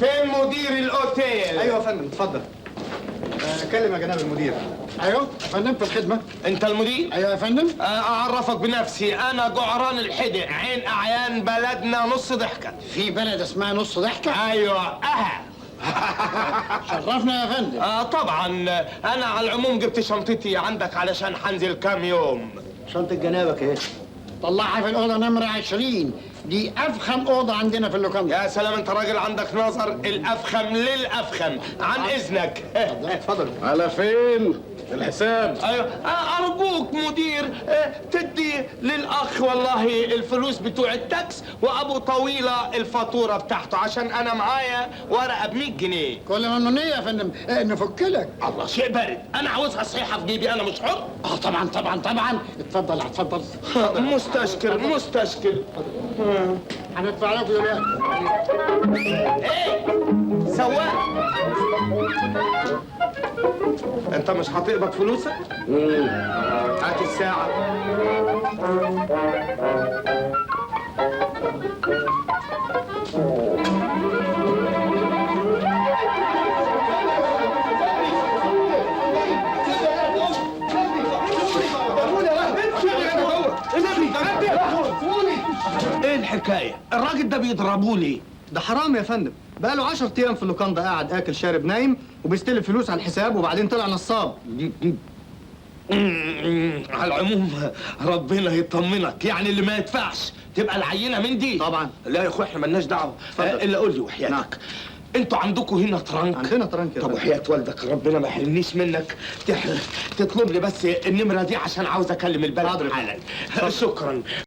فين مدير الاوتيل؟ ايوه يا فندم، اتفضل. كلم يا جناب المدير. ايوه يا فندم، في الخدمة. انت المدير؟ ايوه يا فندم. اعرفك بنفسي، انا جعران الحدق، عين اعيان بلدنا نص ضحكه. في بلد اسمها نص ضحكه؟ ايوه. اها. شرفنا يا فندم. طبعا. انا على العموم جبت شنطتي عندك علشان هنزل كام يوم. شنطه جنابك ايه؟ طلعها في الاوضة نمره 20، دي افخم اوضة عندنا في اللوكاندا. يا سلام، انت راجل عندك نظر، الافخم للافخم. عن اذنك. اتفضل. على فين؟ الحساب. ايوه. ارجوك مدير، تدي للاخ والله الفلوس بتوع التاكس، وابو طويلة الفاتورة بتاعته، عشان انا معايا ورقة ب 100 جنيه. كل ممنونيه يا فندم. نفك لك. الله، شيء بارد، انا عاوزها صحيحه في جيبي، انا مش حر. طبعا طبعا طبعا. اتفضل اتفضل. مستشكر مستشكر. هندفع لكم دلوقتي. ايه سواق، انت مش هتقبض فلوسك؟ هات الساعة. ايه الحكاية؟ الراجل ده بيضربوه ليه؟ ده حرام يا فندم، بقاله 10 ايام في اللوكاندا قاعد اكل شارب نايم، وبيستلف فلوس على الحساب، وبعدين طلع نصاب. على العموم ربنا يطمنك، يعني اللي ما يدفعش تبقى العينة من دي. طبعا. لا يا اخويا، احنا مالناش دعوه. الا قول لي وحياتك. نعم. انتوا عندكم هنا ترنك؟ عندنا ترنك يا طب فندم. وحياة والدك ربنا ما يحرمنيش منك، تطلب لي بس النمرة دي عشان عاوز اكلم البلد حالا. شكرا.